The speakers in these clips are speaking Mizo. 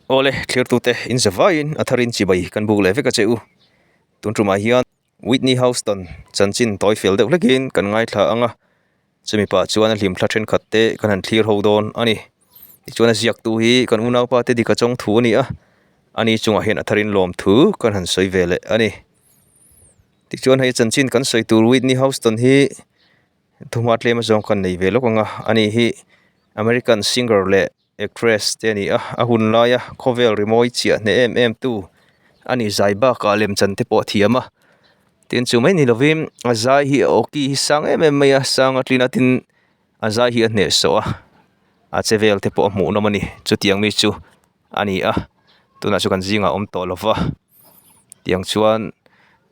Awle, thlirtute in zavaiin a tharin chibai kan buk leh vek a che u. Tun tumah hian Whitney Houston chanchin tawi fel deuh hlekin kan ngaithla ang a, chumi pah chuan a hlimthla thenkhat te kan han thlir ho dawn a ni. Tichuan a ziaktu hi kan unaupa te dika chawng thu a ni a, ani chungah hian a tharin lawm thu kan han sawi ve leh a ni. Tichuan hei chanchin kan sawi tur Whitney Houston hi thuhma tlem azawng kan nei ve lawk ang a, ani hi American singer leh Actress te a ni a, a hun laia khawvel rimawi chiah hneh em em tu a ni zai bakah lemchan te pawh a thiam a, tin chu mai ni lovin a zai hi a awki hi sang em em mai a, sang a tlin a tin a zai hi a hnehsawh a, a che vel te pawh a hmuh nawm a ni, chutiang mi chu a ni a, tunah chu kan zingah a awm tawh lo va, tiang chuan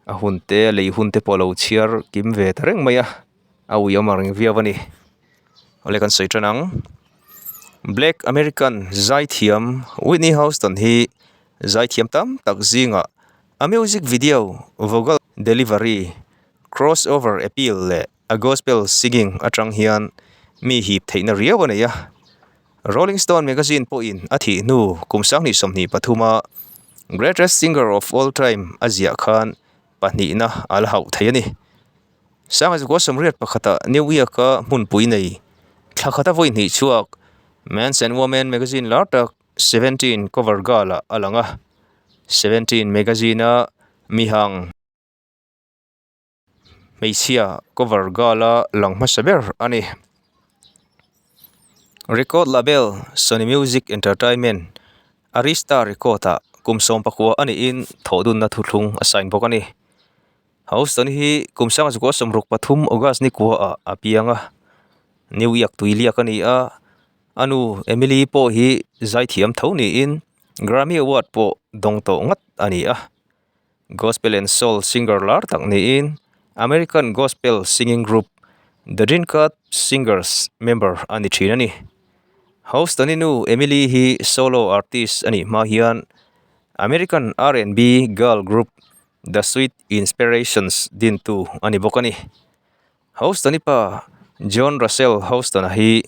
a hun te a lei hun te pawh a lo chhiar kim ve ta reng mai a, a uiawm ang reng viau a ni. Awle kan sawi tan ang Black American zaithiam Whitney Houston hi zaithiam tam tak zingah a music video vocal delivery cross over appeal leh a gospel singing atang hian mi hip theihna riau a nei a. Rolling Stone magazine pawhin a thih hnu kum sanghnih 23 a Greatest Singer of All Time a ziah khan pahnihna a la hauh thei a ni. Sanga zakua sawmriat pakhata New York-a hmunpui nei thla khata vawi hnih chhuak Men's and Women magazine lar tak Seventeen cover girl-ah a lang a. Seventeen magazine-a mihang hmeichhia cover girl-a lang hmasa ber a ni. Record label Sony Music Entertainment Arista Record-ah kum 19 a niin thawhdunna thuthlung a sign bawk a ni. Houston hi kum sanga zakua 63 August ni kua ah a piang a, New York tui liak a ni a, a nu Emily pawh hi zaithiam tho niin Grammy Award pawh dawng tawh ngat a ni a. Gospel and Soul singer lar tak niin American gospel singing group The Drinkard Singers member a ni thin a ni. Houston-i nu Emily hi solo artist a nih hma hian American R&B girl group The Sweet Inspirations dintu a ni bawk a ni. Houston-i pa John Russell Houston-a hi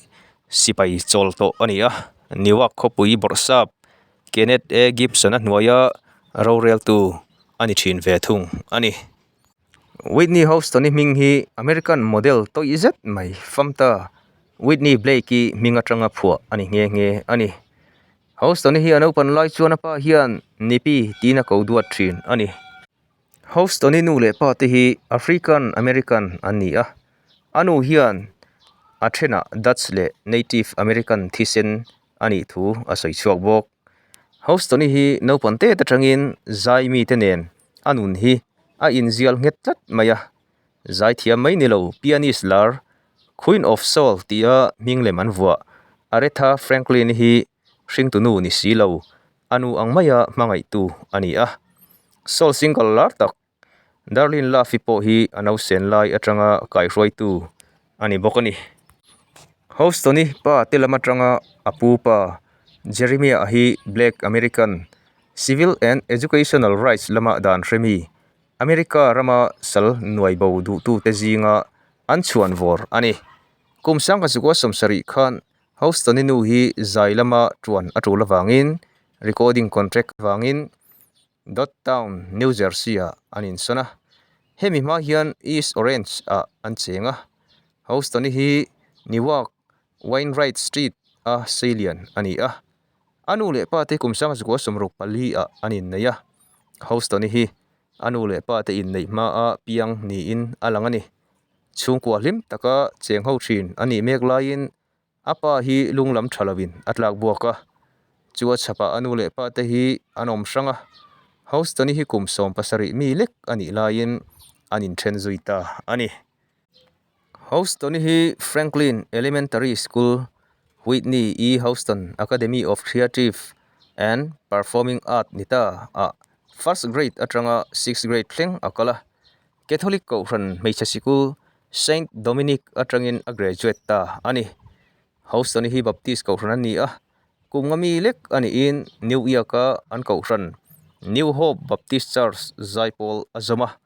sipai chawl tawh a ni a, Newark khawpui bawrhsap Kenneth A. Gibson-a hnuaia roreltu a ni thin ve thung a ni. Whitney Houston-i hming hi American model tawih zet mai famta Whitney Blake-i hming atanga phuah a ni nghe nghe a ni. Houston-i hi a naupan lai chuan a pa hian Nippy tiin a ko duat thin a ni. Houston-i nu leh pa te hi African American an ni a, a nu hian a thenah Dutch leh Native American thisen a nih thu a sawi chhuak bawk. Houston-i hi naupan tet atangin zai mite nen a nun hi a inzial nghet tlat mai a, zaithiam mai ni lo pianist lar Queen of Soul tia hming lem an vuah Aretha Franklin hi hringtunu ni si lo, a nu ang maia hmangaihtu a ni a. Soul single lar tak Darlene Love-i pawh hi a nausen lai atanga kaihruaitu a ni bawk a ni. Houston-i pa te lam atanga a pu pa Jeremiah hi Black American Civil and Educational Rights lama dan hre mi America rama sal nuai bo duhtute zinga an chhuan vawr a ni. Kum sangkhat zukua 70 khan Houston-i nu hi zai lama tuan a tul avangin recording contract vangin Dot Town, New Jersey-ah an insawn a. Hemi hma hian East Orange-ah an cheng a. Houston-i hi Newark Wainwright Street-a seilian a ni a. A nu leh pa te kum sangzukua 64 ah an innei a, Houston-i hi a nu leh pa te inneih hmaa piang niin a lang a ni. Chhungkua hlim taka cheng ho thin a nih mek laiin a pa hi lung lam tha lovin a tlak buak a, chu a chhapah a nu leh pa te hi an awm hrang a, Houston-i hi kum 17 mi lek a nih laiin an inthen zui ta a ni. Houston-i hi Franklin Elementary School, Whitney E. Houston Academy of Creative and Performing Art ni ta ah first grade atanga sixth grade thleng a kal a. Catholic kohhran hmeichhe sikul Saint Dominic atangin a graduate ta a ni. Houston-i hi Baptist kohhran a ni a, kum nga mi lek a niin New York-a an kohhran New Hope Baptist Church zaipawl a zawm a,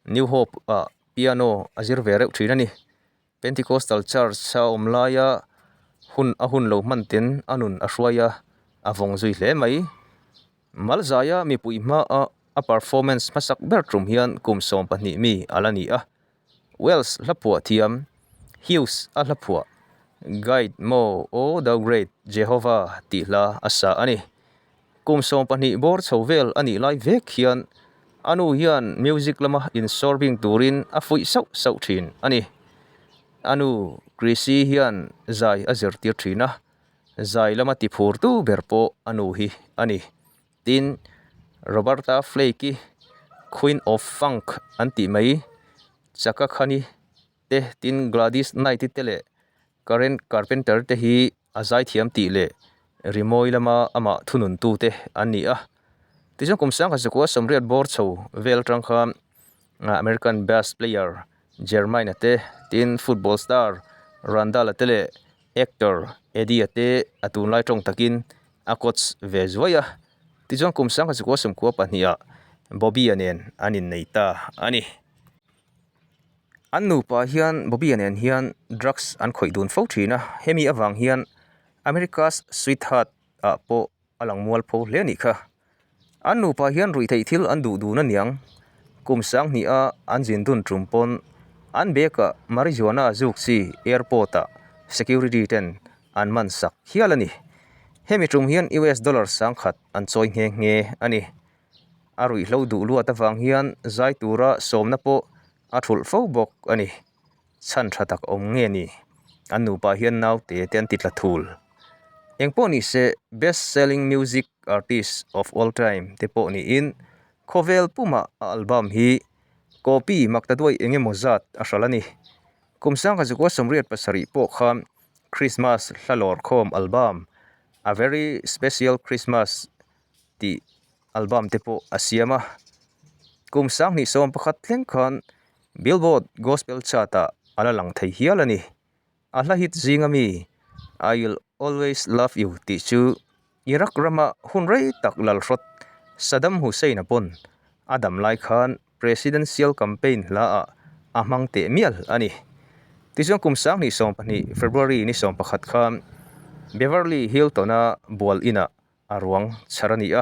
New Hope-ah Piano a zir ve reuh thin a ni. Pentecostal Church a awm laia hun a hun lo hman ten a nun a hruai a, a vawng zui hle mai. Malzaia mipui hmaa a performance hmasak ber tum hian kum 12 mi a la ni a. Welsh hlaphuah thiam Hughes a hlaphuah Guide Mo O Thou Great Jehovah tih hla a sa a ni. Kum 12 bawr chho vel a nih lai vek hian a nu hian music lama insawr bing turin a fuih sauh sauh thin a ni. A nu Chrissy hian zai a zirtir thin a, zai lama tiphurtu ber pawh a nu hi a ni. Tin, Roberta Flack-i Queen of Funk an tih mai Chaka Khan-i te, tin Gladys Knight-i te leh Karen Carpenter te hi a zaithiam tih leh rimawi lama amah thununtu te an ni a. Tichuan kum 1980 bawr chho vel atang khan American bass player Jermaine-a te, tin football star Randall-a te leh actor Eddie-a te a tunlai tawng takin a coach ve zuai a. Tichuan kum 1992 ah Bobby-a nen an innei ta a ni. An nupa hian Bobby-a nen hian drugs an khawih dun fo thin a, hemi avang hian America's Sweetheart ah pawh a lang mual pho hle a nih kha. An nupa hian ruihtheih thil an duh dun aniang. Kum 2000 a an zin dun tum pawn an bag ah marijuana zuk chi airport ah security ten an man sak hial a ni. Hemi tum hian US dollar 1000 an chawi nghe nghe a ni. A ruihhlo duh luat avang hian zai tura sawmna pawh a thulh fo bawk a ni. Chhan tha tak awm nge ni? An nupa hian naute te an ti tla thul. Eng pawh ni se, best selling music artist of all time te pawh niin khawvel pumah a album hi copy mak ta duai eng emaw zat a hral a ni. Kum 1987 pawh khan Christmas hla lawr khawm album A Very Special Christmas tih album te pawh a siam a. Kum 2011 thleng khan Billboard Gospel Chart ah a la lang thei hial a ni. A hla hit zinga mi I Will Always Love You tih chu Iraq rama hun rei tak lalhrawt Saddam Hussein-a pawn a dam lai khan presidential campaign hla ah a hmang teh mial a ni. Tichuan kum 2012 February ni 11 khan Beverly Hilton-a bual inah a ruang chhar a ni a,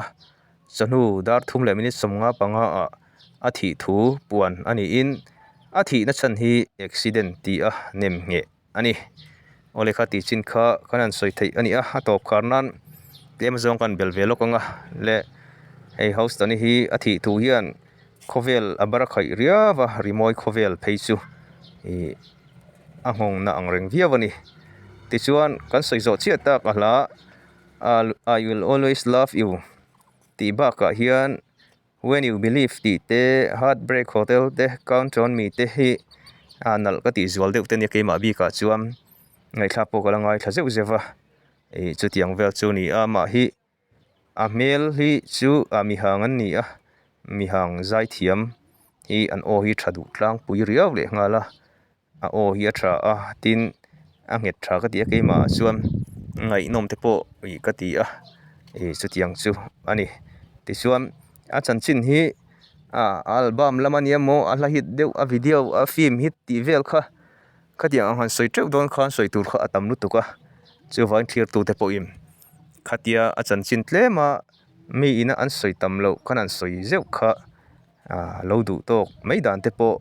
chawhnu dar thum leh minute 55 ah a thih thu puan a niin a thihna chhan hi accident tih a nem ngheh a ni. Aw lehkha tih chin kha kan han sawi theih a ni a, a tawp khar nan tlem zawng kan bel ve lawk ang a le hei Houston-i hi a thih thu hian khawvel a bar a khaih riau a, rimawi khawvel phei chu ih a nghawngna ang reng viau a ni. Tichuan kan sawi zawh chiah tak a hla. I will always love you tih bakah hian when you believe tih te heartbreak hotel te count on me te hi a nalh ka tih zual deuh te ania keimah bikah chuan ngaihthlak pawh ka la ngaithla zeuh zeuh va ih chutiang vel chu a ni a amah hi a hmel hi chu ah mihang an ni a mihang zaithiam hi an aw hi tha duh tlangpui riau leh nghal a. A aw hi a tha a tin a nghet tha ka ti a keimah ah chuan ngaihnawm te pawh ih ka ti a ih chutiang chu a ni tichuan a chanchin hi ah album lam a nia maw a hla hit deuh a video a film hit tih vel kha khatiang ang han sawi teuh dawn khan sawi tur kha a tam lutuk a chuvangin thlir tute pawhin khatia a chanchin tlem a mi ina an sawi tam loh khan an sawi zeuh kha. Aaa lo duh tawk mai dan te pawh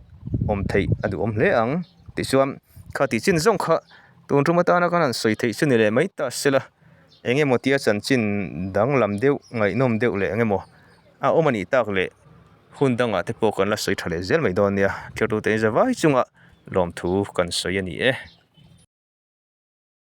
awm theih a duhawm hle ang tichuan kha tih chin zawng kha tun tum atana kan han sawi theih chu ni leh mai ta sela eng emaw tia chanchin danglam deuh ngaihnawm deuh leh eng emaw a awm a nih tak leh hun dangah te pawh kan la sawi tha leh zel mai dawn nia thlir tute in zavai chunga lawmthu kan sawi a ni e.